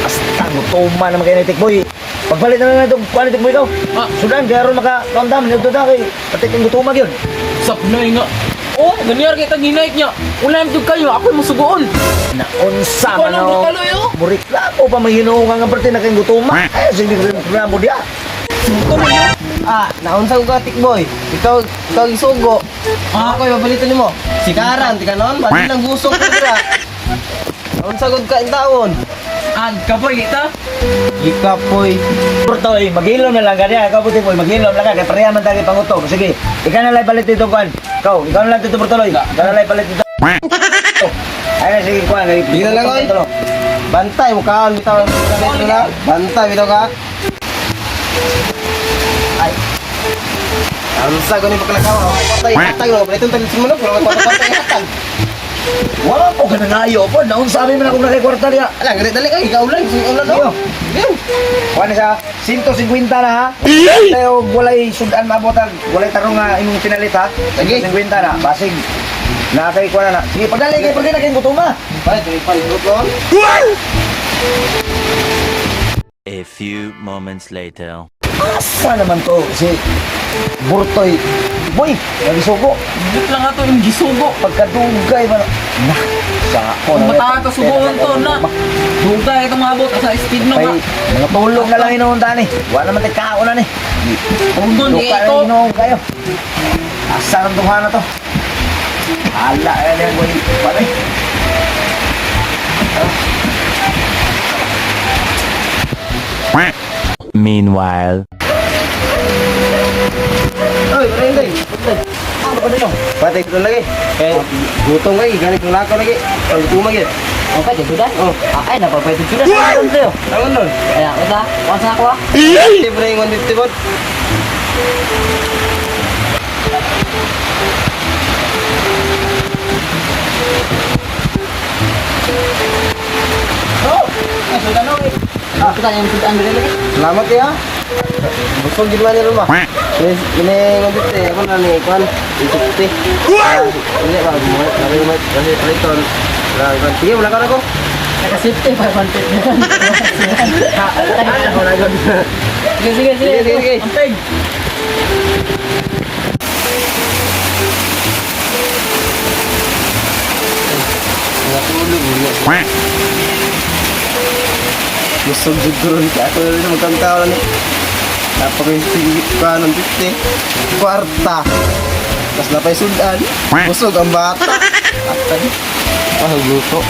Basta gutoma naman kayo ni Tikboy. Pagpalit na lang itong kuha ni Tikboy ikaw. Ah. Sudan, kaya ron maka kaundam, nagdo na kay patik ang gutoma yun. Sapnay nga. Oh, ganyan kita ginayik niya. Wala na kayo, ako musugoon. Naunsa Ikaw man lang ang butalo, yo. Muriklamo pa may hinuungan nga parte na kayong gutoma. Ay, sige reklamo diya. Suto mo yun. Ah, naunsa ko ka, Tikboy. Ikaw, ikaw isugo. Ah, ako ibabalitan nimo. Si Karan, tika noon, bali lang gusok ko dira. Naunsa gud ka intawon. Ah, kapoy kita. Gikapoy. Purtoy, maghilom na lang kanya. Ikaw puti boy, maghilom lang ka. Kaya pareha man tayo pangutom. Sige, ikaw na lang palit dito, kuan. Ikaw na lang dito, Purtoy. Ikaw na lang palit dito. Ay na, sige, kuan. Di na lang, oy. Bantay mo kaon bitaw. Bantay Bantay bitaw ka. Ay. Ang sa ko ni pagkalakaw. Patay, patay mo. Baliton tayo sa manok. Wala ko patay hatag. Wala po ka nangayo po. Naunsa man akong nakikwarta niya. Ala, dali dali kay ikaw lang, sige ulan Iyo. no. Iyo. Kuan na siya, 150 na ha. Tayo walay sudan maabot ha. Walay tarong nga imong pinalit ha. Sige. 150 na. Basig. Nakakay kuan na na. Sige, pagdali kay pagdali kay gutoma. Balik, dali pa noon. A few moments later. Asa naman to si Burtoy. Boy, nagisugo. Bit lang ato yung gisugo. Pagkadugay ba na. Na, sa ako Kung bata ka sugoon to na. Dugay itong mabot sa speed no Pay, nga. mga tulog na lang inuun tani. Wala naman tayo kaon na ni. Undon Luka na ito. inuun kayo. Asa ng tungha na to? Ala, eh, yan, boy. Patay. Meanwhile. Oy, pare day. Ano ba nino? Patay ko lagi. Eh, gutom kay, ganit ng lakaw lagi. Ang gutom lagi. Okay, di sudan. Oh. Ah, ay, napapwede sudan. Ano tayo? Ang nun. Kaya, wala. Wala sa ako ah. Hindi pa yung 150 bot. Oh! Ay, sudan oh. Eh. Ah, sudan yung sudan dali lagi. Salamat ya. Busog gid man ni Roma. Ini ini 150 ako na ni kwan 150. Hindi ba mo lagi mo kasi paliton. Wala kwan. Sige, wala ka na ko. Naka-safety pa 150. Wala ko. Sige, sige, sige. Sige, sige, sige. Ampeg. Natulog mo. Busog jud ko ron kay ako rin magkantaw lang ni. Napaka yung kwan 150. Kwarta. Tapos napay sudan. Busog ang bata. Atay. Ah, luto.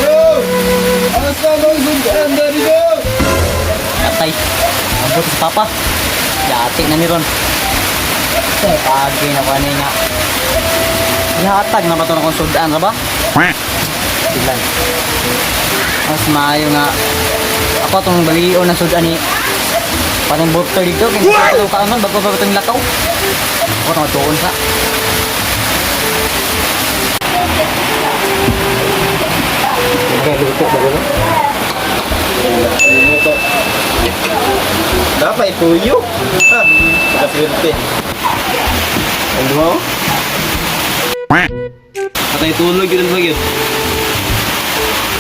Yo! Asa bang sudan dari go? Atay. Abot sa papa. Yati na ni Ron. Eh, pagi na pa nga. Ihatag na ba ito na kung sudan ra ba? Silan. Mas maayo nga. Ako itong balion ng sudan ni Parang burto dito, kaya sa ito kanon, bago pa itong lakaw. Ako itong tuon sa. Luto ba gano'n? Luto. Dapat ituyo. Ha, kaswerte. Ang duha oh. Patay tulog yun ba yun?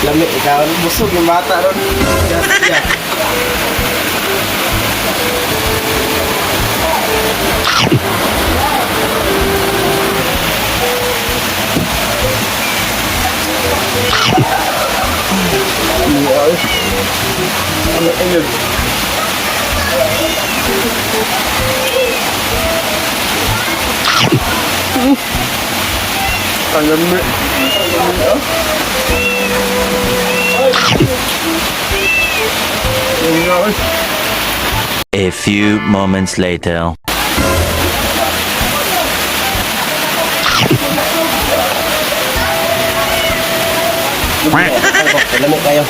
Lami, ikaw, busog yung bata ron. Yeah. Ano ayun? Ang lami. Ang lami, oh. Ang lami. A few moments later. Lamig kayo.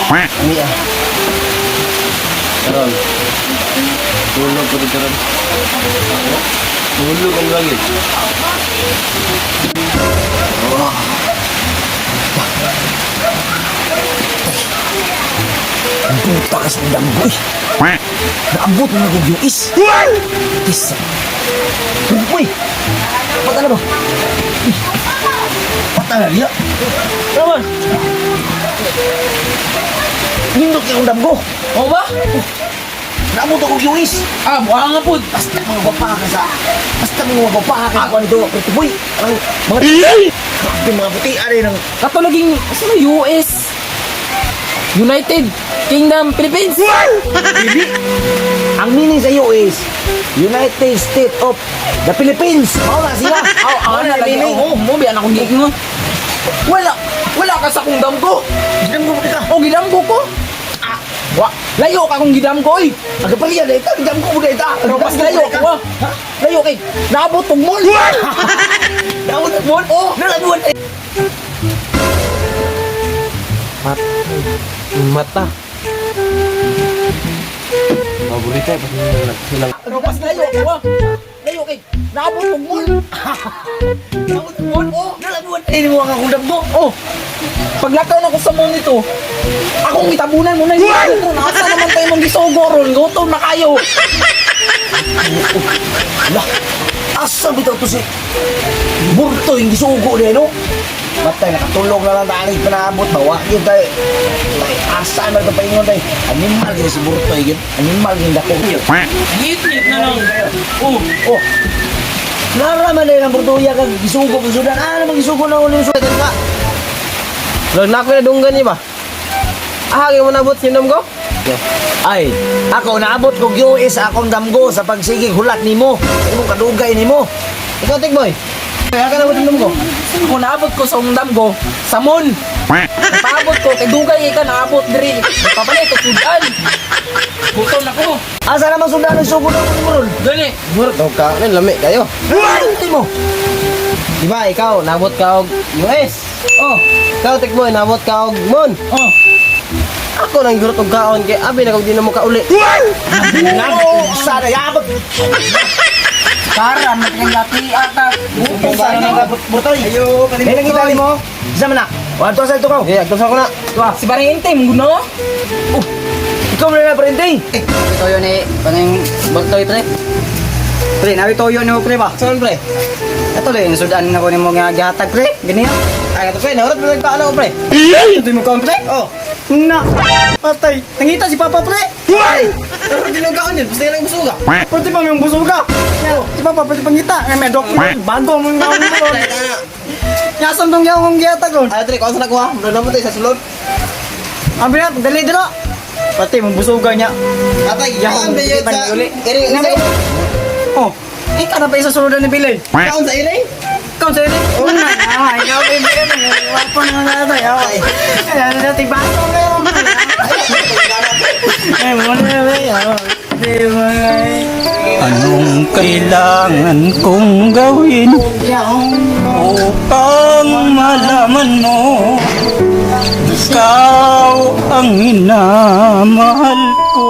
Ami ah. Karon. Tulog ko dito ron. Tulog ang lagi. Buta ka sa damgo eh. Naabot mo na kong US. Tisa. Uy! Pata na ba? Uy! Pata na niya. Naman. Nindot kay akong damgo. O ba? Naabot akong US. Ah, buha nga po. Basta mga gwapa ka sa... Basta mga gwapa ka sa kuha nito. Pretty boy. Ang mga... Grabe mga puti. Ari ng... Kato laging, asa na US? United Kingdom Philippines. Bibi. Ang meaning sa iyo is United States of the Philippines. Mao na sila. Aw, Mao aw, na na lagi. meaning. Oo, mo biyan akong giingon. Wala, wala ka sa akong damgo. Damgo mo ka. O gidamgo ko. Ah, wa, layo ka akong gidamgo oy. Agapalian na ita. Damgo mo na ita. Pero mas layo ko ah. Layo kay naabot tong mall. Naabot ang mall? Oh. Nalabuan. Mata. Paborito eh. Silang Pero mas layo ko ah. Layo kay naabot tong mall. Naabot tong mall. Oh, Nalabuan. Ini mo ang akong damgo. Oh. Paglakaw na ko sa mall nito, akong itabunan mo na yung ko. Nasa naman tayo mong gisugo ron. Gutom na kayo. Lah, asa bitaw to si Burto yung gisugo niya, no? Matay, nakatulog na lang tayo, panaabot, bawa yun tayo. Tay, asa man ito paingon tayo. Animal yun si Burto, yun. Animal yun dako. Ngit-ngit na lang. Oh, Oh, naraman na yun ang Burto, ya kag gisugo kag sudan. Ah, naman gisugo na ulit yung sudan ka. Lord, na ako na dunggan niya ba? Ah, mo nabot sinom ko? Ay, ako naabot ko US akong damgo sa pagsigig hulat nimo. Sa imong kadugay nimo. Ikaw, Tikboy. Kaya ka nabot sinom ko? ako naabot ko sa undam ko, sa mall. Napaabot ko, kay dugay ka naabot diri. Papalit ko sudan. Gutom na ko. Asa naman sudan ang sugo na mo ron? Gani. Murot daw ka. Ano, lami kayo. Ano mo? Di ba, ikaw, nabot ka og US. Oh, Ikaw, Tikboy, nabot ka og Mon. oh. Ako nang gurot og kaon kay abi na kog di na mo kauli. Sana yabot. Karan magkangati ata. Gutom Sana na na Burtoy. Ayo, May nakita mo? Isa man na. Wanto sa ito ko. Okay, agtos ako na. Si Barente, mong Oh, ikaw na na prente. Toyo ni panang baltoy pre. Pre, nawi toyo ni mo pre ba? Saan pre? Ato le sudan na ko nimo nga gihatag pre. Gani. Ay, ato pre, nahurot mo nagpaano ko pre. Ito mo kaon pre? Oh. Na. Patay. Nangita si Papa pre. Ay! Pero di nang kaon yun, basta yan ang busuga. Pwede pa may busuga. Si Papa pwede pangita. Ay may dok bago mo nga mo. Yasam tong yaw kong gihatag ron. Ay, tre, kaon sa nakuha. Mura na mo tayo sa sulod. Abi na dali dira. Pati mong busuga niya. Atay, kaon ba yun sa Uli. iring? Oh. Ikaw na pa isa suludan ni Bilay. Kaon sa iring? Ikaw sa iring? Oh, na. Ah, ikaw pa yung Bilay. Wapo na nga tayo. Ay, dati baso ngayon. Ay, wala na ba? Di ba? Anong kailangan kong gawin upang malaman mo ikaw ang minamahal ko?